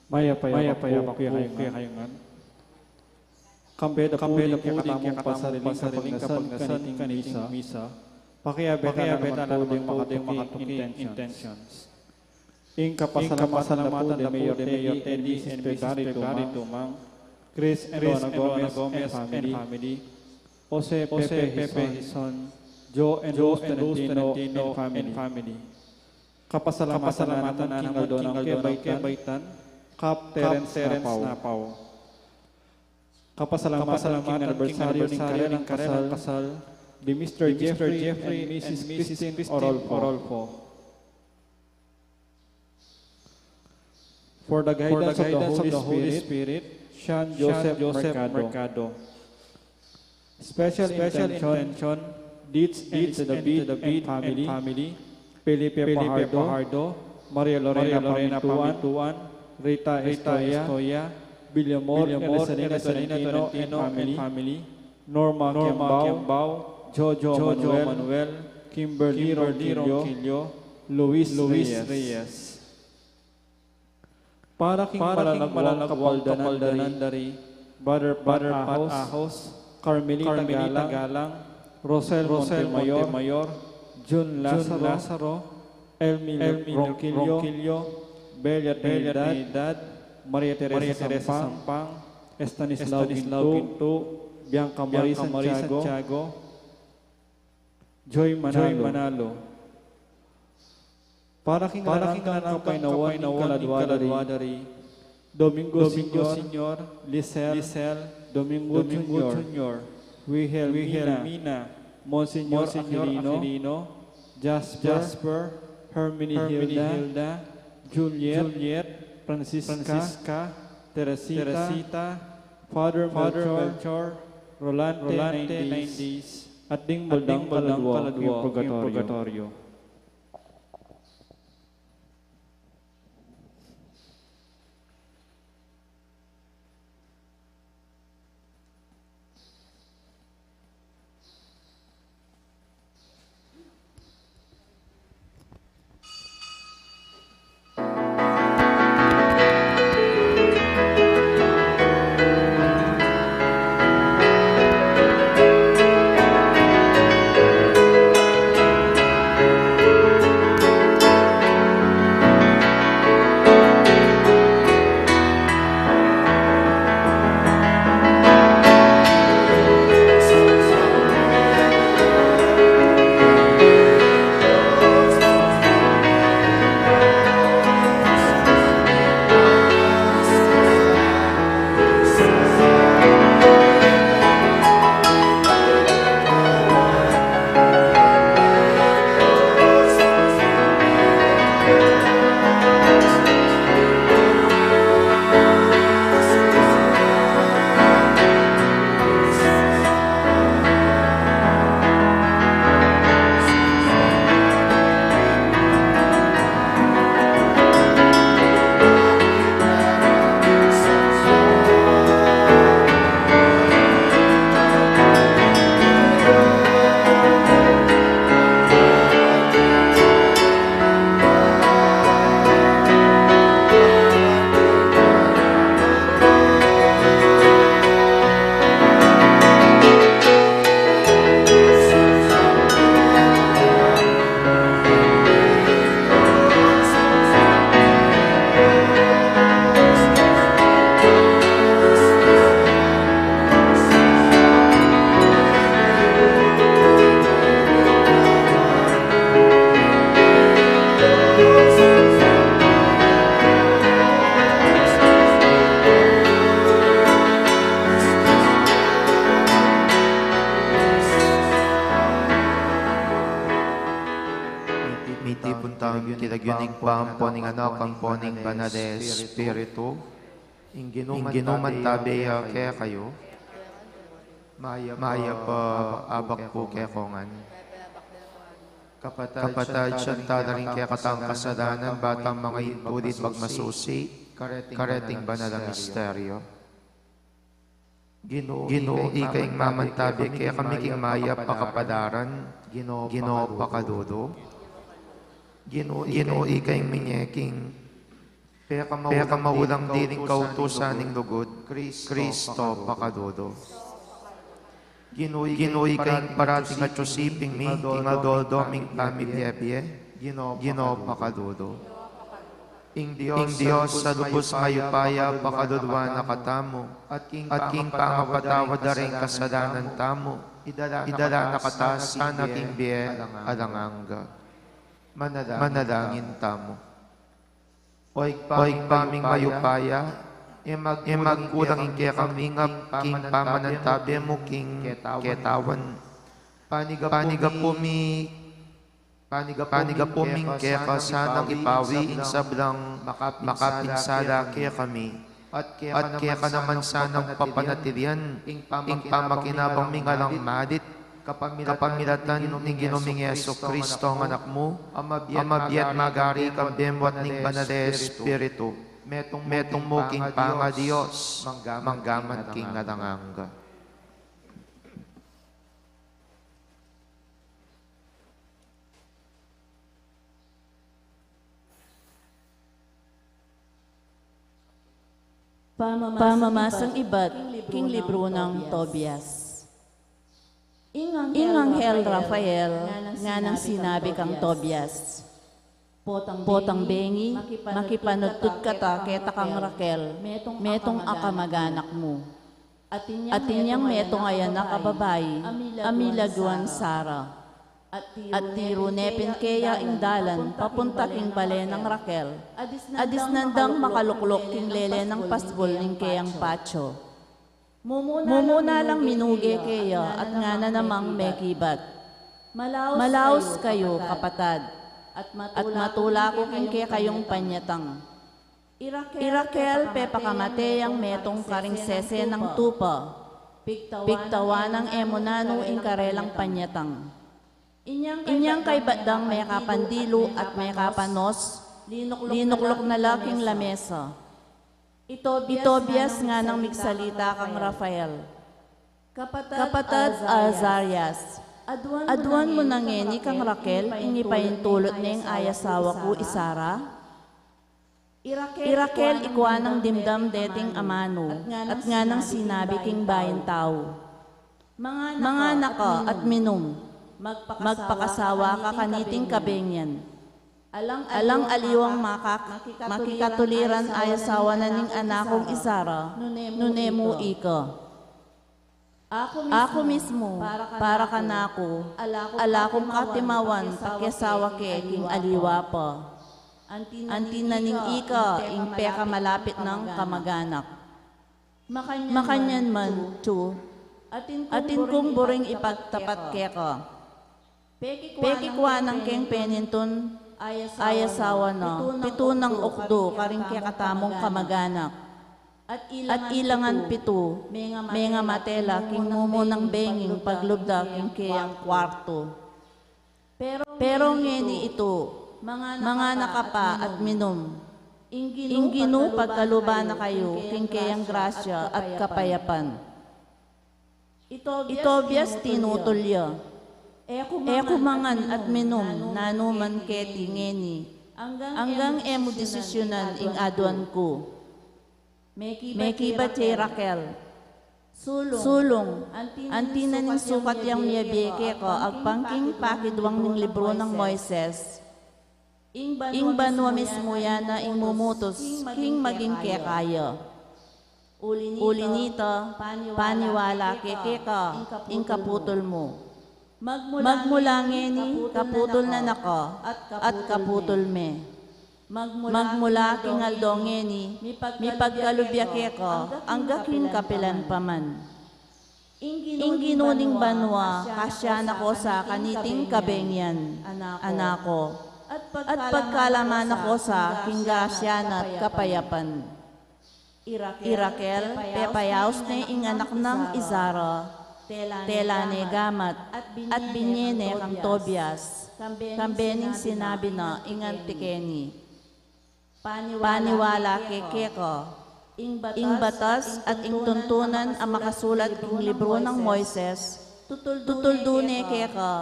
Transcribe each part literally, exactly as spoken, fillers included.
Mayap a abak pu kekayu ngan. Kambe da pu ding kekatamung pasariling kapagnasan kaniting misa, pakiabe tala naman pu ding makatuking intentions. Ing kapasalamatan da pu di Mayor Teddy and Missus Pebari Tumang, Chris and Rona Gomez and family, Jose Pepe Hison, Joe and Rose Tolentino and family. Kapasalamatan na naman king aldo nang kebaitan, Kap Terence Napao. Kapasalamatan king anibersaryu ning karela nang kasal di Mister Jeffrey and Missus Christine Orolfo. For the guidance of the Holy Spirit, Sean Joseph Mercado. Special intention, Deeds and to the Beat and family, Felipe Fajardo, Maria Lorena Pamituan, Rita Estoya, Villamor and Rosalina Tolentino and family, Norma Kiambao, Jojo Manuel, Kimberly Ronquillo, Luis Reyes. Para king malalaguang kapaldanan dari Brother Pat Ahos, Carmelita Galang, Rosel Montemayor, Jun Lazaro, Elmi Ronquillo, Belia Trinidad, Maria Teresa Sampang, Estanislao Ginto, Bianca Marie Santiago, Joy Manalo. Para king lanan nang kapaynawan ning kaladua dari Domingo Senior, Lisel, Domingo Junior, Wilhelmina, Monsignor Aquilino, Jasper, Herminie Hilda, Juliet, Francisca, Teresita, Father Melchor, Rolante, nine days, at ding baldang kaladua king purgatoryo. Mitipun tamu king lagyu ning Ibpa, ampo ning Anak, ampo ning Banal a Espiritu. Ing Ginu mantabe ya kekayu. Mayap a abak pu kekongan. Kapatad, sisian tala ring kekatang kasalanan, ba tang mangaintuli at pagmasusi kareting banal a misteryo. Ginu, ika ing mamantabe kekami king mayap a kapalaran, Ginu, pakalulu. Ginu, ika ing minye king Peka maulang diring kautusan ning lugud, Kristo, pakalulu. Ginu, ika ing parating atyu siping mi, king aldo-aldo ming pamibiebie, Ginu, pakalulu. Ing Dios a lubus mayupaya, pakaluluan na katamu, at king pangapatawad da ring kasalanan tamu, idala na katamu sana king bie alang angga. Manalangin tamu. O Ibpa ming mayupaya, e magkulang ing kekaming ap king pamanantabe mu king ketawan. Panigapu mi, panigapu ming keka sanang ipawi ing sablang makapinsala kekami, at keka naman sanang papanatilian ing pamakinabang ming alang malit, kapamilatan ning Ginu ming Jesucristo, ing Anak mu, a mabie at magari kambe mu at ning Banal a Espiritu, metung mu king pangaDios, manggaman king alang angga. Pamamasang ibat king libru nang Tobias. Ing anghel Rafael nganang sinabi kang Tobias, "Potang bengi, makipanudtud kata keta kang Raquel, metung a kamag-anak mu. Atin yang metung a anak a babai, a milagyuan Sara. At tiru ne pin keya ing dalan papunta king bale nang Raquel, a disnan dang makalukluk king lele nang pasbul ning keyang patio. Mumuna lang minuge keya at ngana namang mekibat, 'Malaus kayu, kapatad, at matula ku king kekayung panyatang. I Raquel pepakamate yang metung karing sese nang tupa, pigtawan nang e mu nanu ing karelang panyatang. Inyang kaybat dang mekapandilu at mekapanos, linukluk na la king lamesa.' I Tobias nganang migsalita kang Rafael, 'Kapatad Azarias, aduan mu na ngeni kang Raquel ing ipaintulut neng ayasawa ku i Sara?' I Raquel ikua nang dimdam deting amanu, at nganang sinabi king bayung tau, 'Manganak ka at minum, magpakasawa ka kaniting kabengi. Alang aliwang makikatuliran ayasawa na ning anak kung i Sara, nune mu ika. Aku mismu, para kanaku, ala kung katimawan pakiasawa ke king aliwa pa. Anti na ning ika ing pekamalapit nang kamag-anak. Makanyan man, tu, atin kung buring ipagtapat keka. Pekikua nang keng penintun ayasawa na, pitu nang ukdu karing kekatamung kamag-anak. At ilangan pitu, mengamate la king mumunang benging paglub da king keyang kuartu. Pero ngeni itu, manganak ka pa at minum. Ing Ginu pagkaluban na kayu king keyang grasya at kapayapan." I Tobias tinutul ya, "E ku mangan at minum nanu man keti ngeni, anggang e mu desisyunan ing aduan ku." Mekibat ya i Raquel, "Sulung, anti na ning sukat yang miyabie keka agpang king pakidwang ning libru nang Moises. Ing banua mismu ya na ing mumutus king maging keka ya. Uli nita, paniwala ke keka ing kaputul mu. Magmula ngeni, kaputul na na ka at kaputul me. Magmula king aldo ngeni, mipagkalub ya keka angga king kapilan pa man. Ing Ginu ning banua kasya na ko sa kaniting kabengian, anak ko, at pagkalaman na ko sa king grasya na at kapayapan." I Raquel pepayaus ne ing anak nang i Sara, tela ne gamat, at binye ne kang Tobias, kambe ning sinabi na ing anti keni, "Paniwala ke keka, ing batas at ing tuntunan a makasulat king libru nang Moises, tutuldu ne keka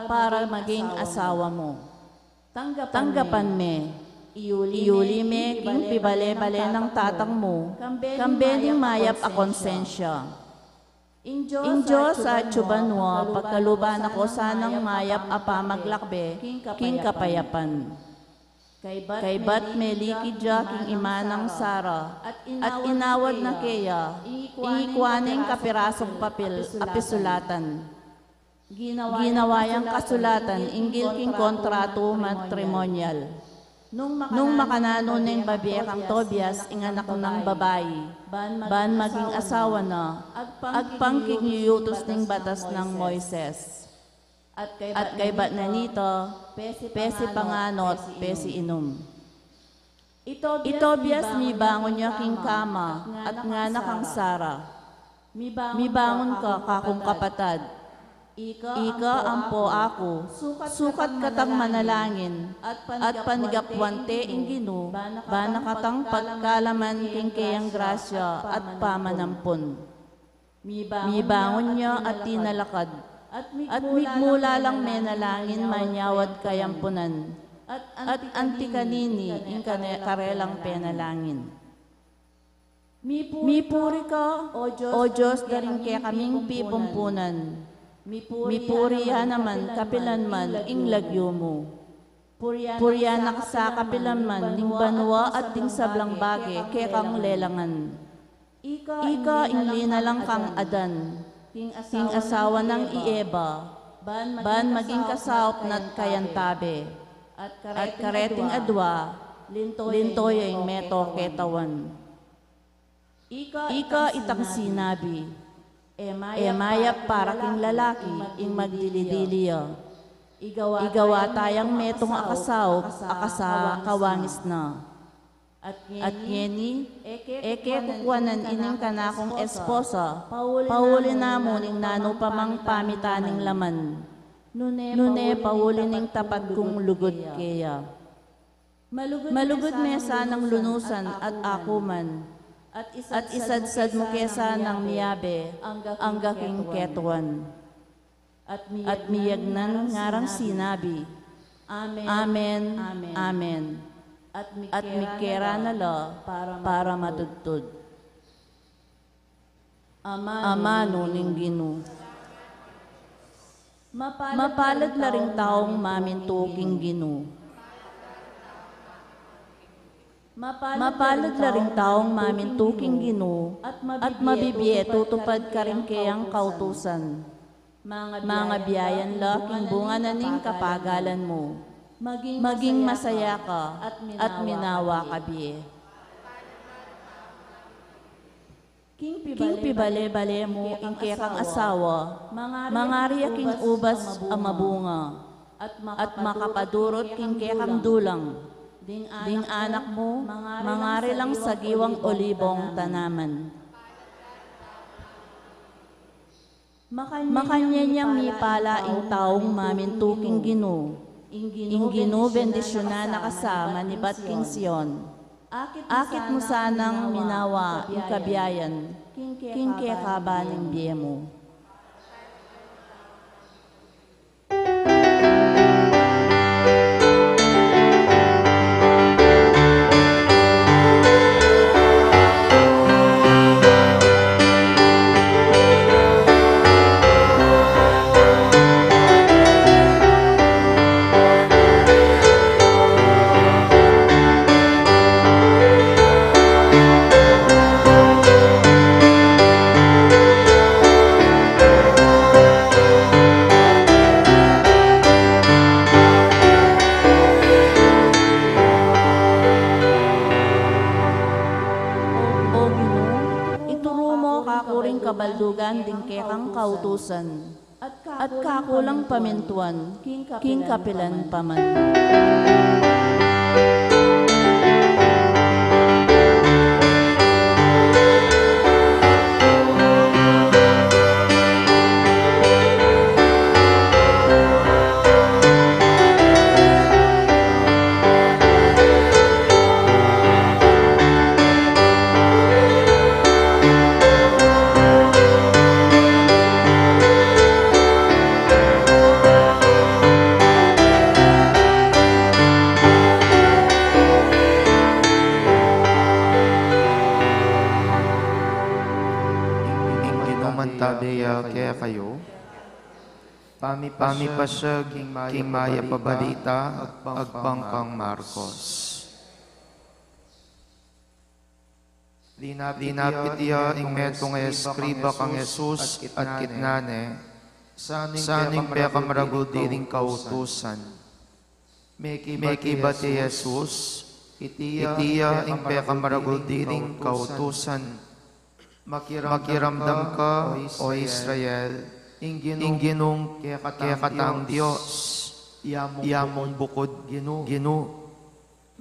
para maging asawa mu. Tanggapan me, Iyuli me king pibale-bale nang tatang mu, kambe ning mayap a konsensya. Ing Dios, atyu banua, pagkaluban na ko sanang mayap a pamaglakbe king kapayapan. Kaybat melikid ya king ima nang Sara, at inawad na keya ing ikua neng kapirasung papil a pisulatan. Ginawa yang kasulatan inggil king kontratu matrimonyal. Nung makananu neng babie kang Tobias ing anak nang babai, ban maging asawa na, agpang king yutus ning batas nang Moises. At kaybat na nita, pesi pangan at pesi inum. I Tobias mibangun ya king kama, at ngana kang Sara, "Mibangun ka, kakung kapatad. Ika ampo aku, sukat katang manalangin, at panigapuan te ing Ginu, bana katang pagkalaman king keyang grasya at pamanampun." Mibangun ya at tinalakad, at migmula lang menalangin manyawad kayampunan, at anti kanini ing kane-, karelang penalangin. Mipuri ka, O Dios, da ring kekaming pipumpunan. Mipuri ya naman kapilan man ing lagyu mu. Purian na ka sa kapilan man ning banua at ding sablang bage kekang lelangan. Ika ing linalang kang Adan, king asawa nang i Eva, ban maging kasaup na't kayantabe. At kareting adua, linto ya ing meto ketawan. Ika itang sinabi, "E mayap para king lalaki ing magdili-dili ya." Igawa tayang metung a kasaup a kasakawangis na. At ngeni, e ke kukuanan ining kanakung esposa, pauli na mu ning nanu pa mang pamitan ning laman. Nune pauli ning tapat kung lugud keya. Malugud me sanang lunusan at akuman, at isadsad mu ke sanang miyabe angga king ketuan. At miyagnan ngarang sinabi, "Amen, amen." At mikera na la para matudtud. Amanu ning Ginu. Mapalad la ring taung mamintu king Ginu. Mapalad la ring taung mamintu king Ginu, at mabibie tutupad karing keyang kautusan. Mangabiayan la king bunga na ning kapagalan mu. Maging masaya ka, at minawa ka bie. King pibale-bale mu ing kekang asawa, mangari ya king ubas a mabunga, at makapadurut king kekang dulang. Ding anak mu, mangari lang sagiwang olibong tanaman. Makanyan yang mipala ing taung mamintu king Ginu. Ing Ginu bendisyunan na ka sa manibat king Sion. Akit mu sanang minawa ing kabiayan king kekaba ning bie mu. O Ginu, ituru mu kaku ring kabaldugan ding kekang kautusan, at kaku lang pamintuan king kapilan pa man. Sabi ya kekayu, pamipasya king mayap a balita agpang kang Marcos. Linapit ya ing metung a eskriba kang Jesus at kitnan ne, "Sanu ing pekamaragul diring kautusan?" Mekibat i Jesus, "Iti ya ing pekamaragul diring kautusan. Makiramdam ka, O Israel, ing Ginung kekatang Dios, ya mung bukud Ginu.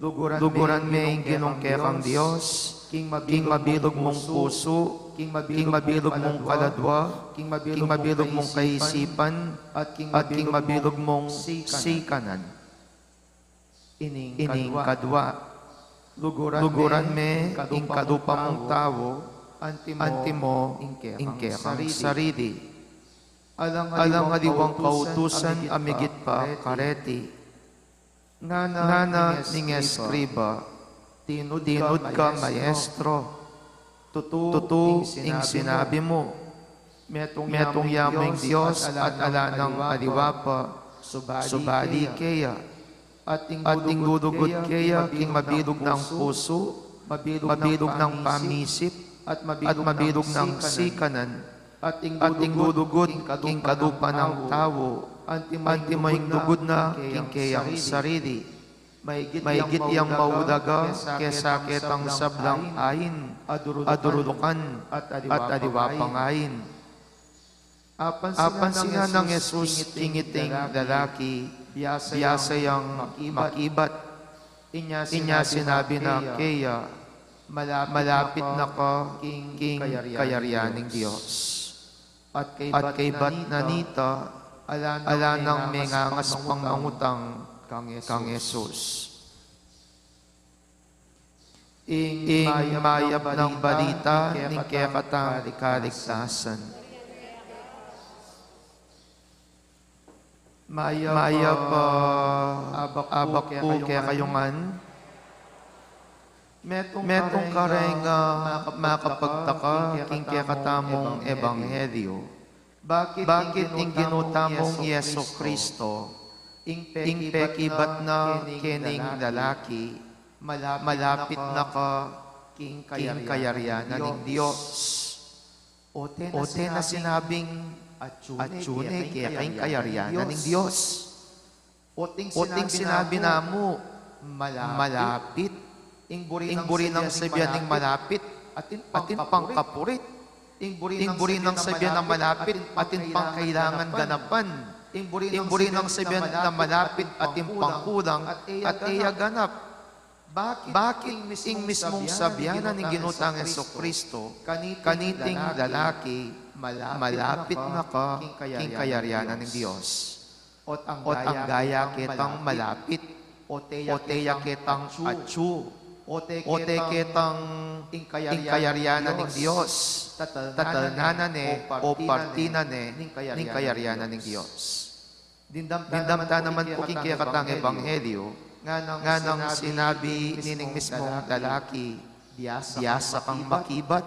Luguran me ing Ginung kekang Dios, king mabilug mung pusu, king mabilug mung kaladwa, king mabilug mung kaisipan, at king mabilug mung sikanan." Ining kadwa, luguran me ing kalupa mung tau, antimo ing kekang sarili. Alang aliwang kautusan a migit pa kareti. Ngana ning eskriba, "Tinud ka, Maestro. Tutu ing sinabi mu. Metung ya mu ing Dios at ala nang aliwa pa subali keya. At ing lulugud keya king mabilug nang pusu, mabilug nang pamisip, at mabilug nang sikanan, at ing lulugud king kalupa nang tau, antimo ing lugud na king keyang sarili. Maigit yang maulaga kesa ketang sablang ain a durulukan at aliwa pang ain." Apansinan nang Jesus king iting lalaki, biasa yang makibat. Inya sinabi na keya, "Malapit na ka king kayarian ning Dios." At kaybat na nita, ala nang mengangas pang mangutang kang Jesus. Ing mayap nang balita ning kekatang kaligtasan. Mayap a abak pu kekayu ngan. Metung kareng makapagtaka king kekatamung ebanghelyu. Bakit ing Ginu tamung Jesu Kristo, ing pekibat na kening lalaki, "Malapit na ka king kayarian ning Dios"? O te na sinabing, "Atyu ne keka ing kayarian ning Dios"? O ting sinabi na mu, "Malapit"? Ing buri nang sabian ning malapit, atin pang kapurit. Ing buri nang sabian na malapit, atin pang kailangan ganapan. Ing buri nang sabian na malapit, atin pang kulang at e ya ganap. Bakit ing mismung sabian na ning Ginu tang Jesu Kristo kaniting lalaki, "Malapit na ka king kayarian ning Dios"? Ot anggaya ketang malapit, o te ya ketang atyu, o te ketang ing kayarian na ning Dios, tatalnan na ne o parti na ne ning kayarian na ning Dios. Dimdam ta naman pu king kekatang ebanghelyu, nganang sinabi nining mismung lalaki, "Biasa kang makibat."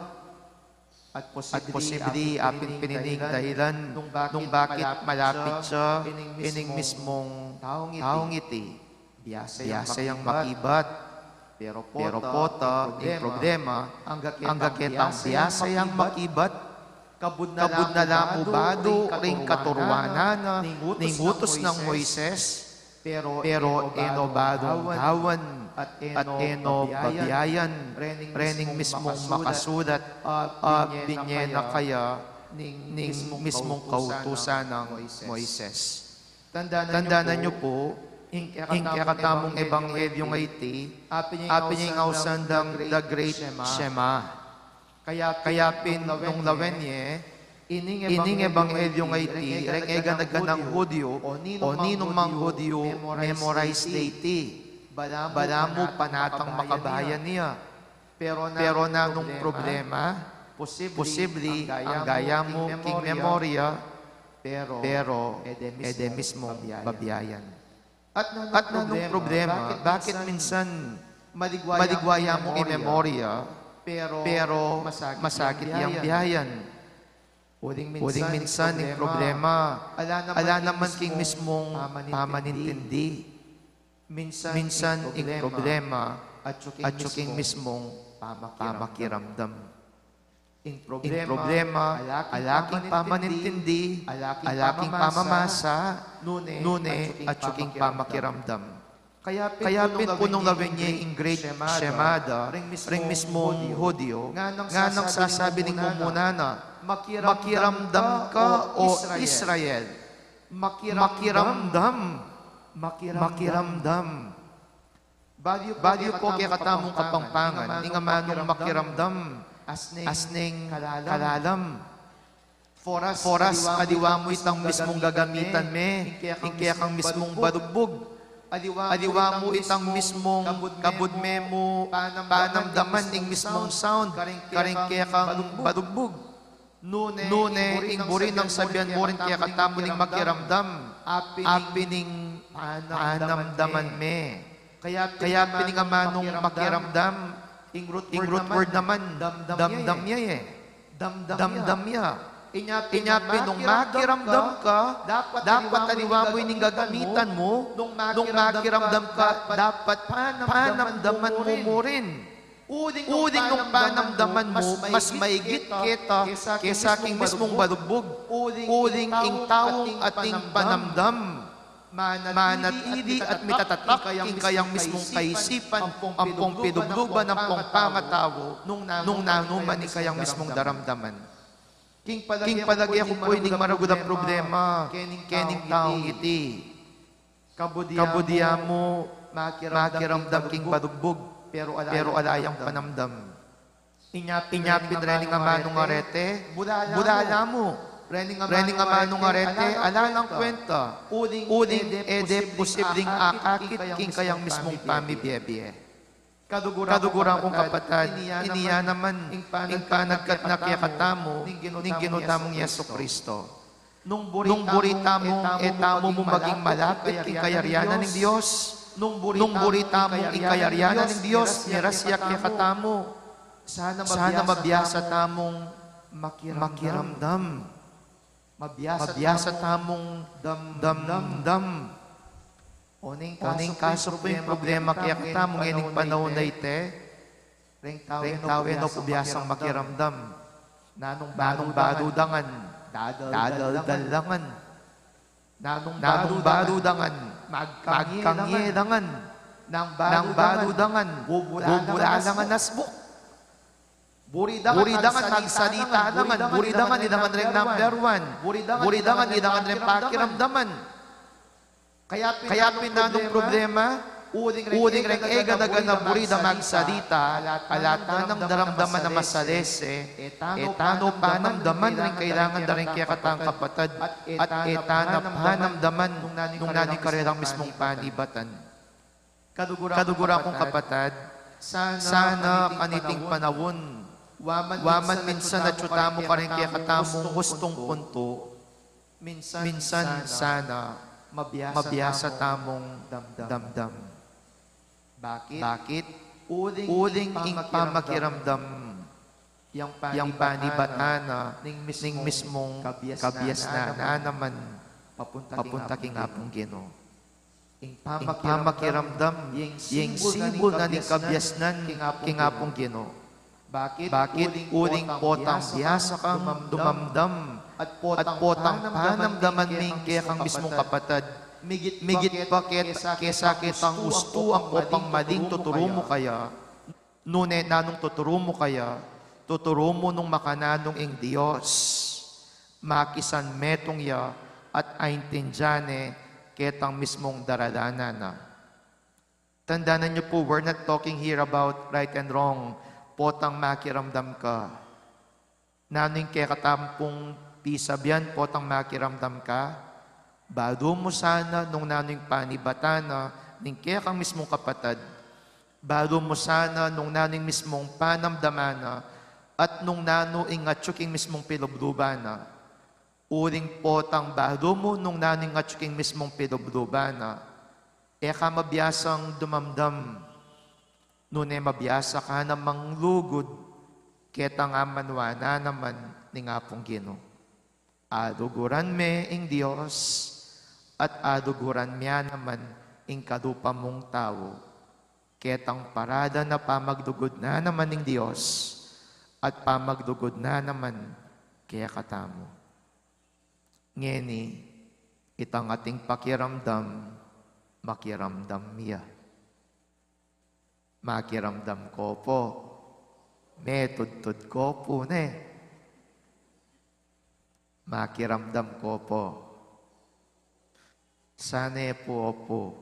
At posible apin pin ining dahilan nung bakit malapit ya ining mismung taung iti. Biasa yang makibat. Pero pota, ing problema, angga ketang biasa yang makibat, kabud na la mu balu ring katuruanan na ning utus nang Moises, pero e no balung dawan, at e no babiayan rening mismung makasulat a binye na kaya ning mismung kautusan nang Moises. Tandanan yu pu, ing kekatamung ebanghelyu a iti, apin ya ing ausan dang The Great Shema. Kaya pin nung lawen ye, ining ebanghelyu a iti, reng e gana-ganang Hudyu o ninumang Hudyu, memorize da iti. Balamu panatang makabayan ya. Pero nanung problema, posible anggaya mu king memorya, pero e de mismung babiayan. At nanung problema, bakit minsan maligwa ya mung imemorya, pero masakit yang biayan? Uling minsan ing problema, ala naman king mismung pamanintindi. Minsan ing problema, atyu king mismung pamakiramdam. Ing problema, ala king pamanintindi, ala king pamamasa, nune atyu king pamakiramdam. Kaya pin punung lawen ye ing great Shema da, ring mismung Judio, nganang sasabi ning mumuna na, "Makiramdam ka, o Israel." Makiramdam. Makiramdam. Balu yu pu kekatamung Kapampangan, ing amanung makiramdam, asning kalalam. Foras, aliwa mu itang mismung gagamitan me, ing kekang mismung balugbug. Aliwa mu itang mismung kabud me mu panamdaman ing mismung sound, karing kekang balugbug. Nune, ing buri nang sabian mu rin kekatamu ning makiramdam, apin ing panamdaman me. Kaya pin ing amanung makiramdam, ing root word naman, damdam ya e. Damdam ya. Inya pin nung makiramdam ka, dapat aliwa mu ining gagamitan mu, nung makiramdam ka, dapat panamdaman mu mu rin. Uling nung panamdaman mu, mas maigit keta kesa king mismung balugbug. Uling ing taung ating panamdam, manatili at mitatatak king kayang mismung kaisipan ampong pilubluban ampong pangatau nung nanu man ing kayang mismung daramdaman. King palage ku pu ining maragul a problema kening taung iti. Kabud ya mu makiramdam king balugbug, pero ala yang panamdam. Inya pin rening amanung arete, bulala mu. Rening amanung arete, ala lang kwenta. Uling e de posibling akakit king kayang mismung pamibie-bie. Kaluguran kung kapatad, inya naman ing panagkat na kekatamu ning Ginu tamung Jesucristo. Nung buri tamung e tamu mu maging malapit king kayarian ning Dios, nung buri tamung ing kayarian ning Dios miras ya kekatamu, sana mabiasa tamung makiramdam. Mabiasa tamung damdam. O ning kaso pu ing problema kekatamu ngening panaun a iti, reng tau e no pu biasang makiramdam. Nanung balu da ngan, dadaldal da ngan. Nanung balu da ngan, magkangye da ngan. Nang balu da ngan, bubula da ngan asbuk. Buri da ngan magsalita da ngan, buri da ngan ida ngan reng number one, buri da ngan ida ngan reng pakiramdaman. Kaya pin nanung problema, uling reng e gana-gana buri da magsalita, ala ta nang daramdaman a masalese, e ta no panamdaman reng kailangan da reng kekatang kapatad, at e ta na panamdaman nung nanu ing karelang mismung panibatan. Kaluguran kung kapatad, sana kaniting panaun, wa man minsan atyu tamu kareng kekatamung hustung puntu, minsan sana mabiasa tamung damdam. Bakit? Uling ing pamakiramdam yang panibatan na ning mismung kabiasnan na naman papunta king Apung Ginu. Ing pamakiramdam, ing simbul na ning kabiasnan king Apung Ginu. Bakit? Uling potang biasa kang dumamdam at potang panamdaman me ing kekang mismung kapatad, migit pa kesa ketang ustu ampong maling tuturu mu kaya. Nune nanung tuturu mu kaya? Tuturu mu nung makananung ing Dios, makisanmetung ya at aintindian ne ketang mismung daralanan na. Tandanan yu pu, we're not talking here about right and wrong. Potang makiramdam ka, nanu ing kekatamu pung pisabian potang makiramdam ka? Balu mu sana nung nanu ing panibatan na ning kekang mismung kapatad. Balu mu sana nung nanu ing mismung panamdaman na at nung nanu ing atyu king mismung pilubluban na. Uling potang balu mu nung nanu ing atyu king mismung pilubluban na, e ka mabiasang dumamdam, nune mabiasa ka na manglugud ketang amanuan na naman ning Apung Ginu. Aluguran me ing Dios, at aluguran me naman ing kalupa mung tau. Ketang parada na pamaglugud na naman ning Dios, at pamaglugud na naman kekatamu. Ngeni, itang ating pakiramdam, makiramdam ya. Makiramdam ko pu. Metudtud ko pu ne. Makiramdam ko pu. Sana pu, opu.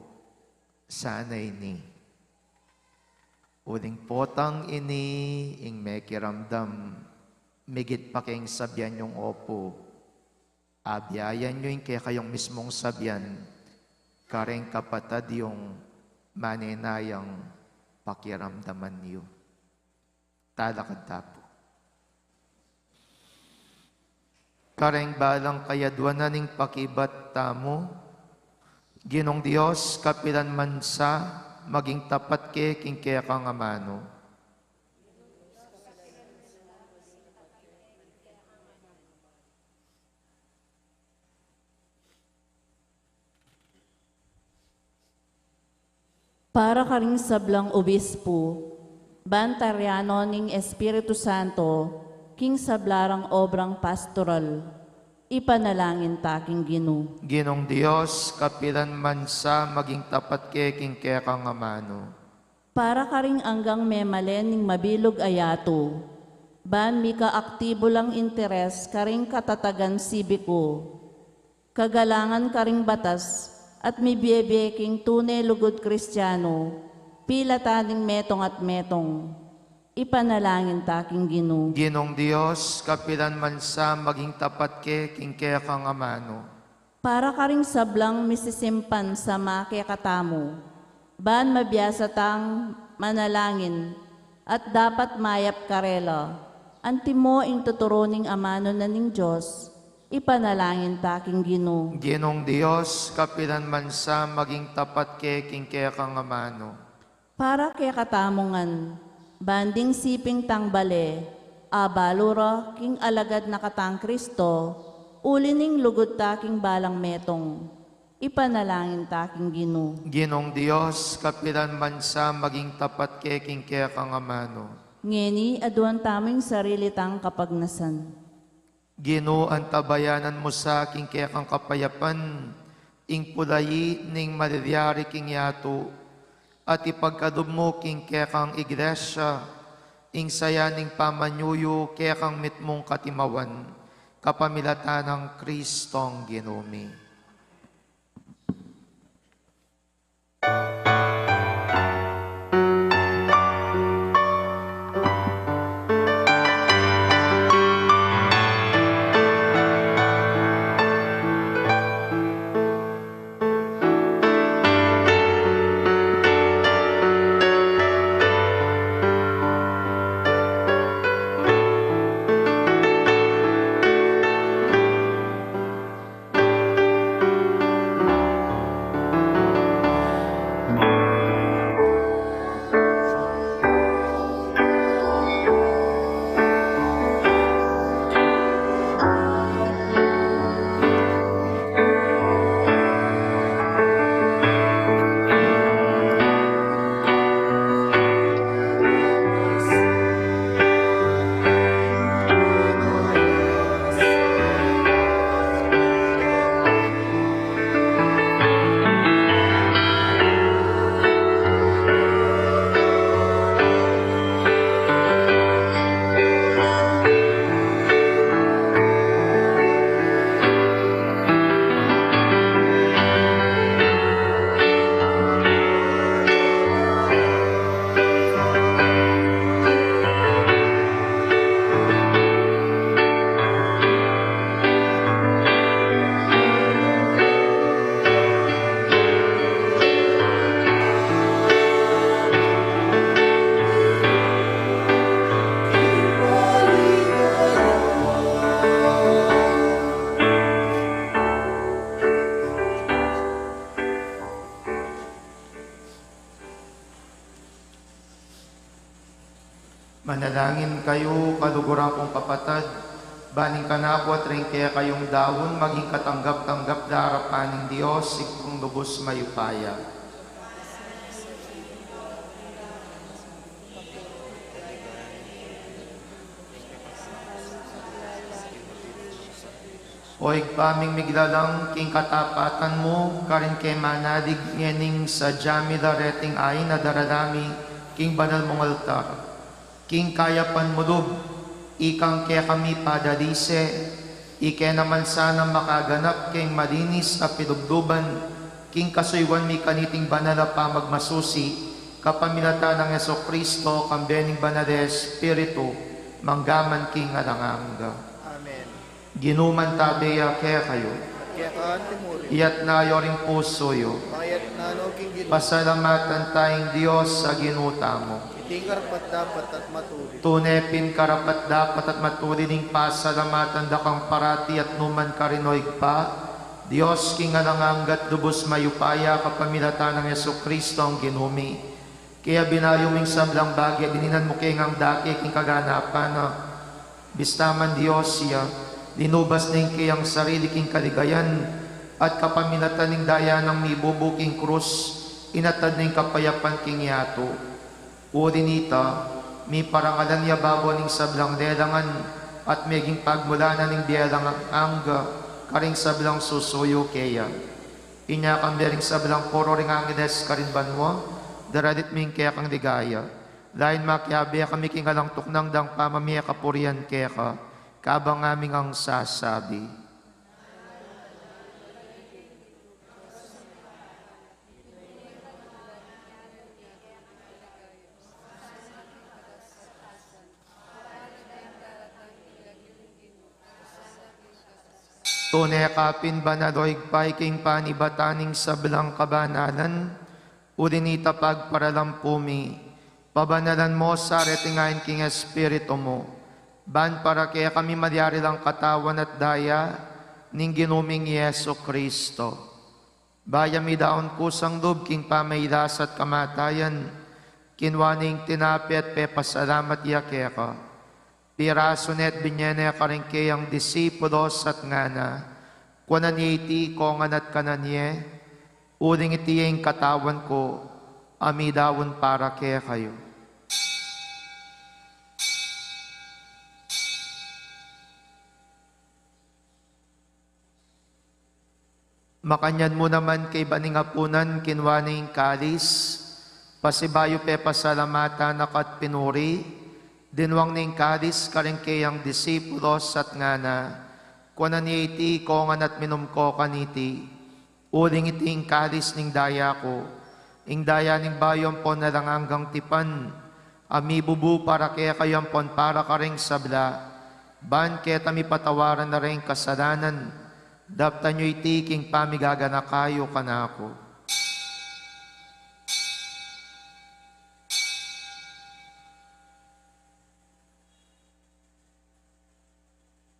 Sana ini. Uling potang ini ing mekiramdam, migit pa keng sabian yung opu. Abiayan yu ing kekayung mismung sabian, kareng kapatad yung manenayang pakiramdaman yu. Talakad ta pu. Kareng balang kayaduanan ning pakibat tamu, Ginung Dios, kapilan man sa, maging tapat ke king kekang amanu. Para karing sablang obispu, ban tarianon ning Espiritu Santo, king sabla rang obrang pastoral, ipanalangin ta king Ginu. Ginung Dios, kapilan man sa maging tapat ke king kekang amanu. Para karing anggang memalen ning mabilug a yatu, ban mika aktibu lang interes karing katatagan sibiku, kagalangan karing batas, at mibie-bie king tune lugud Kristianu, pilatan ning metung at metung. Ipanalangin ta king Ginu. Ginung Dios, kapilan man sa maging tapat ke king kekang amanu. Para karing sablang misisimpan sama kekatamu, ban mabiasa tang manalangin, at dapat mayap karela, antimo ing tuturu ning amanu na ning Dios, ipanalangin ta king Ginu. Ginung Dios, kapilan man sa maging tapat ke king kekang amanu. Para kekatamu ngan, ban ding siping tang bale, abalu ra king alagad na katang Kristo, uli ning lugud ta king balang metung. Ipanalangin ta king Ginu. Ginung Dios, kapilan man sa maging tapat ke king kekang amanu. Ngeni, aduan tamu ing sarili tang kapagnasan. Ginu, antabayanan mu sa king kekang kapayapan ing pulayi ning malilyari king yatu, at ipagkalub mu king kekang Iglesia ing saya ning pamanyuyu kekang mitmung katimawan, kapamilatan nang Kristong Ginu mi. Manalangin kayu, kaluguran kung kapatad, Ban ing kanaku at ring kekayung daun maging katanggap-tanggap la arapan ning Dios, Ibpung lubus mayupaya. O Ibpa ming miglalang, king katapatan mu, karin ke manalig ngening sadya mi la reting ain a darala mi king banal mung altar. King kayapan mu lub, ikang kekami padalise, ike naman sana makaganap king malinis a pilubluban, king kasuyuan mi kaniting banal a pamagmasusi, kapamilatan nang Jesucristo, kambe ning Banal a Espiritu, mangga man king alang angga. Amen. Ginu mantabe ya kekayu. At keka antimurin. Iyatas yu ring pusu yu. Paiyatas no king Ginu. Pasalamatan taya ing Dios a Ginu tamu. Iti ing karapat-dapat at matulid. Tune pin karapat-dapat at matulid ing pasalamatan da kang parati at nukarin man, O Ibpa, Dios king alang angga at lubus mayupaya, kapamilatan nang Jesucristo a Ginu mi. Kaya binayu ming sablang bage, dininan mu ke ngang dake king kaganapan na. Bista man Dios ya, linubas ne ing keyang sarili king kaligayan, at kapamilatan ning daya nang mibubu king krus, inatad ne ing kapayapan king yatu. Uli nita, miparangalan ya babo ning sablang lelangan, at meging pagmulanan ning bie alang angga karing sablang susuyu keya. Inya kambe ring sablang koro ring angeles karin banua, daralit mi ing kekang ligaya. Lain makiabe kami king alang tuknang dang pamamie kapurian keka, kabang ngaming sasabi. Tune ka pin banal, O Ibpa, ika ing panibatan ning sablang kabanalan, uli nita pagparalampu mi, pabanalan mu sa reting ain king Espiritu mu, ban para kekami malyari lang katawan at daya ning Ginu ming Jesucristo. Bayu ya midaun kusang lub king pamagkasakit at kamatayan, kinua ne ing tinape at pepasalamat ya keka. Pirasu ne at binye ne karing keyang disipulos at ngana, kuanan ye iti kongan at kanan ye, uling iti ing katawan ku, a midaun para kekayu. Makanyan mu naman kaibat ning apunan, kinua ne ing kalis, pasibayu pepasalamatan na ka at pinuri, dinwang ne ing kalis karing keyang disipulos at ngana, kuanan ye iti kongan at minum ko kaniti, uling iti ing kalis ning daya ku, ing daya ning bayu ampon alang anggang tipan, a mibubu para kekayu ampon para karing sabla, ban keta mipatawaran la reng kasalanan. Daptan yu iti king pamigaganaka yu kanaku.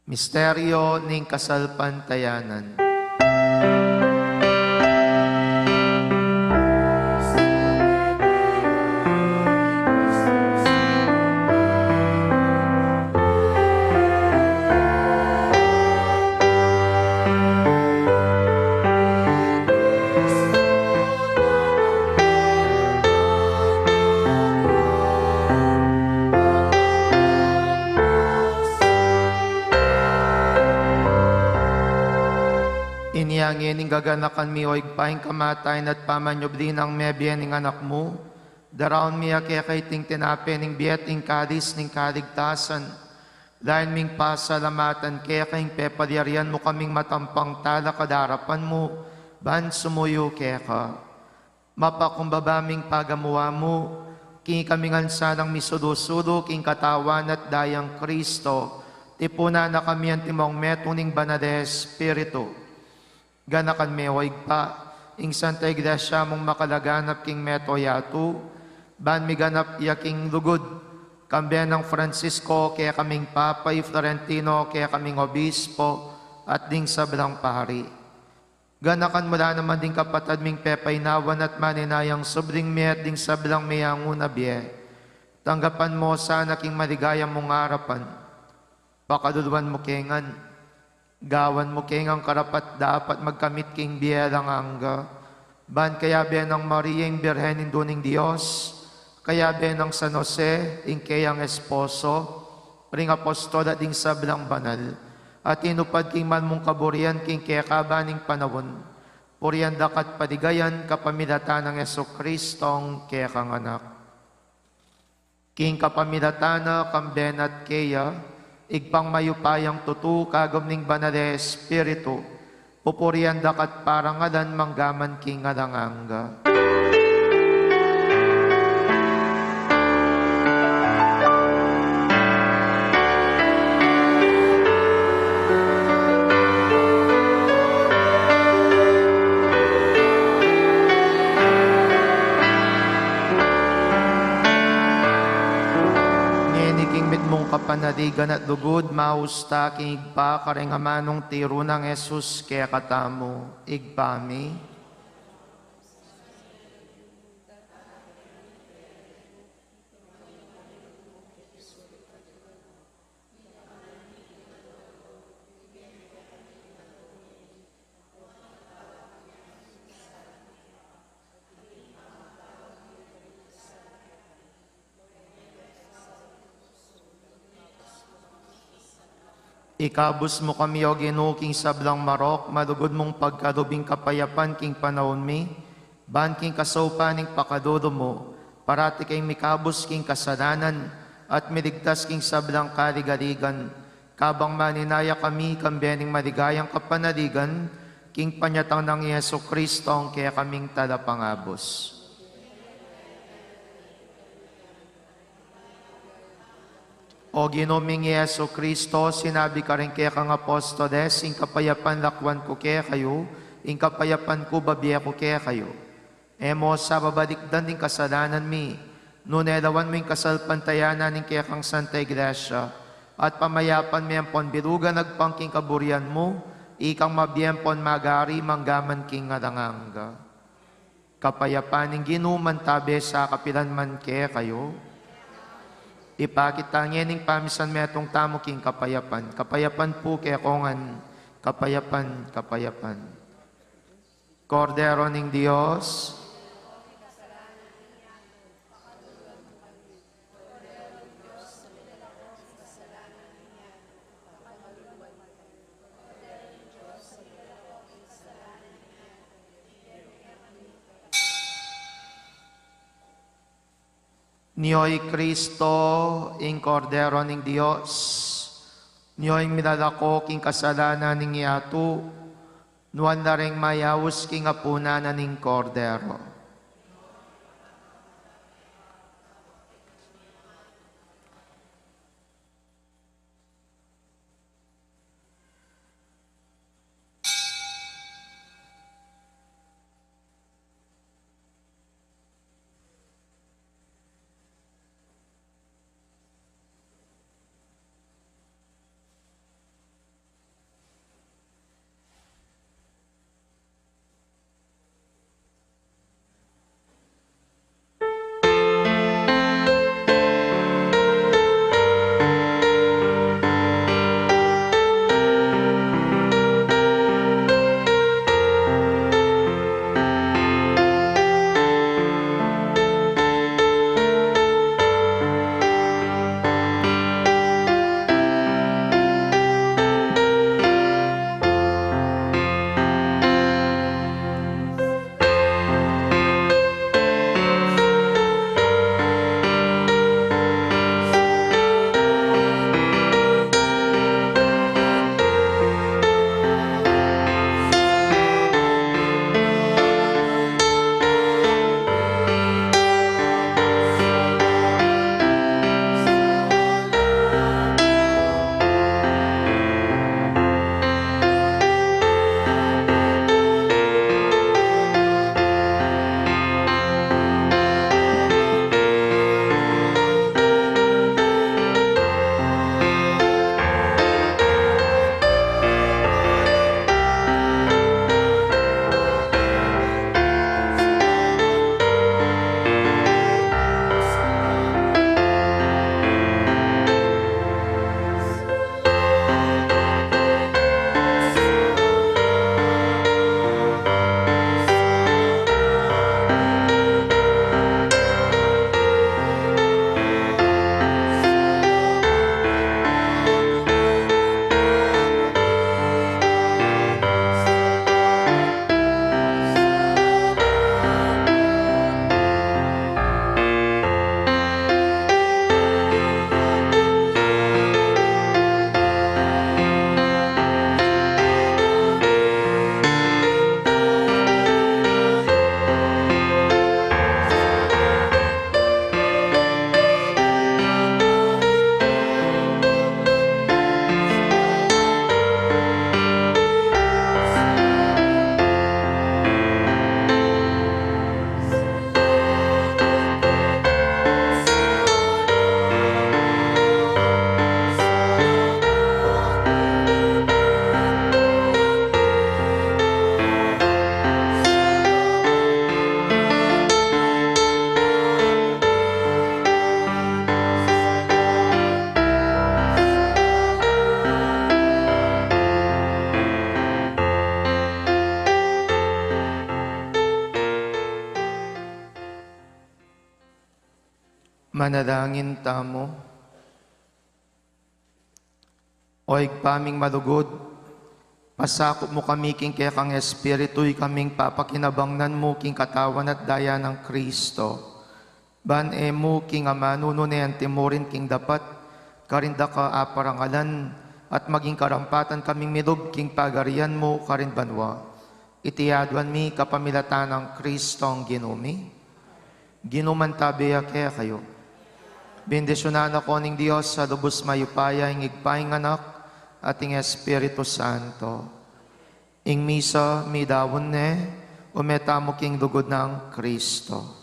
Misteryo ning kasalpantayanan. Inya ngeni gaganakan mi, O Ibpa, ing kamatayan at pamanyubli nang mebie ning Anak mu, daraun mi ya keka iting tinape ning bie at ing kalis ning kaligtasan. Lain ming pasalamatan keka ing pepalyarian mu kaming matampang talakad king arapan mu, ban sumuyu keka. Mapakumbaba ming pagamuan mu, king ikami ngan sanang misulu-sulu king katawan at dayang Kristo, tipunan na kami antimong metung ning Banal a Espiritu. Ganakan me, O Ibpa, ing Santa Iglesia mung makalaganap king mabilug a yatu, ban miganap ya king lugud, kambe nang Francisco kekaming Papa, i Florentino kekaming Obispo, at ding sablang pari. Ganakan mu la naman ding kapatad ming pepainawan at maninayang subling mie at ding sablang menganguna bie. Tanggapan mu sana king maligaya mung arapan. Pakaluluan mu ke ngan, gawan mu ke ngan karapat-dapat magkamit king bie alang angga. Ban kayabe nang Maria, ing Birhen Indu ning Dios, kayabe nang San Jose, ing keyang esposo, ring apostol at ding sablang banal, a tinupad king mal mung kaburian king kekaban ning panaun, purian da ka at paligayan kapamilatan nang Jesucristong kekang Anak. King kapamilatan na, kambe na at keya, Ibpang mayupayang tutu, kagum ning Banal a Espiritu, pupurian da ka at parangalan manggaman king alang angga. Ngeni king mitmung kapanaligan at lugud, maus ta king Ibpa, kareng amanung tiru nang Jesus kekatamu. Ibpa mi, ikabus mu kami, O Ginu, king sablang marok, malugud mung pagkalub ing kapayapan king panaun mi, ban king kasaupan ning pakalulu mu, parati kaming mikabus king kasalanan at miligtas king sablang kaligaligan, kabang maninaya kami kambe ning maligayang kapanaligan king panyatang nang Jesucristong kekaming Talapangabus. O Ginu ming Jesucristo, sinabi ka ring kekang apostoles, ing kapayapan lakwan ku kekayu, ing kapayapan ku babie ku kekayu. E mu sa babalikdan ding kasalanan mi, nune lawan mu ing kasalpantayanan ning kekang Santa Iglesia, at pamayapan me ampon bilugan agpang king kaburian mu, ikang mabie ampon magari manggaman king alang angga. Kapayapan ning Ginu mantabe sa kapilan man kekayu. Ipakit ta ngening pamisan metung tamu king kapayapan. Kapayapan pu kekongan, kapayapan, kapayapan. Kordero ning Dios. Nio i Kristo, ing Kordero ning Dios, nio ing milalako king kasalanan ning yatu, nuan la ring mayaus king apunan na ning Kordero. Manalangin tamu. O Ibpa ming malugud, pasakup mu kami king kekang Espiritu, ikaming papakinabangnan mu king katawan at daya nang Kristo. Ban e mu king amanu nune antimurin king dapat, karin da ka aparangalan, at maging karampatan kaming milub king pagarian mu karin banua. Iti aduan mi kapamilatan nang Kristong Ginu mi. Ginu mantabe ya kekayu. Bendisyunan na ko ning Dios a lubus mayupaya, ing Ibpa, ing Anak, at ing Espiritu Santo. Ing misa midaun ne, ume tamu king lugud nang Kristo.